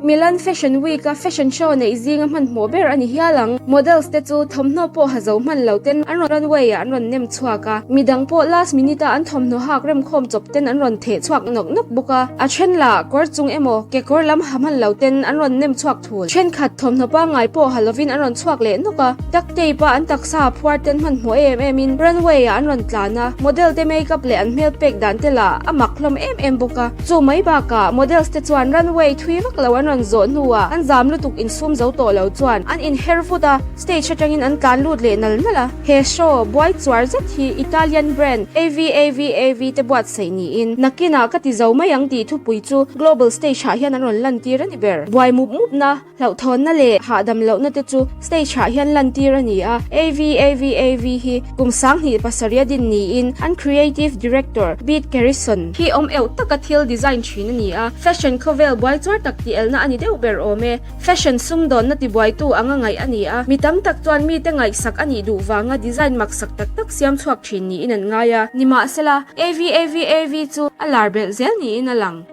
Milan Fashion Week-a fashion show neih zinga hmanhmawh ber a ni hial ang. Models te chu thawmhnaw pawh ha zo hman lo ten an rawn runway ah an rawn nem chhuak a, midang pawh last minute a an thawmhnaw hak remkhawm chawp ten an rawn theh chhuak nawk nawk bawk a. A then lah kawr chung emaw kekawr lam ha hman lo ten an rawn nem chhuak thul. Thenkhat thawmhnaw pangngai pawh ha lovin an rawn chhuak leh nawk a, duct tape a an taksa phuar ten hmanhmawh em em in runway ah an rawn tlan a, model te makeup leh an hmel pek dan te lah a mak hlawm em em bawk a. Chu mai bakah models te chuan runway thui vak lo an rawn zawh hnuah an zam lutuk insum zo tawh lo chuan an inher vut a, stage atangin an tlan lut leh nal nal a. He show buai chuar zet hi Italian brand AVAVAV te buatsaih niin nakinah ka ti zo mai ang tih thupui chu global stage ah hian an rawn lantir a ni ber. Buai mup mupna. Hlauhthawnna leh hahdam lohna te chu stage ah hian lantir a ni a, AVAVAV hi kum 2007 a din niin an creative director Beat Kerrison hi awm euh taka thil design thin a ni a, fashion khawvel buai chuar tak tih elna a ni deuh ber awm e. Fashion sumdawnna tibuaitu anga ngaih a ni a, mi tam tak chuan mite ngaihsak a nih duh vanga design maksak tak tak siam chhuak thin niin an ngai a, nimahsela AVAVAV chu a lar belh zel niin a lang.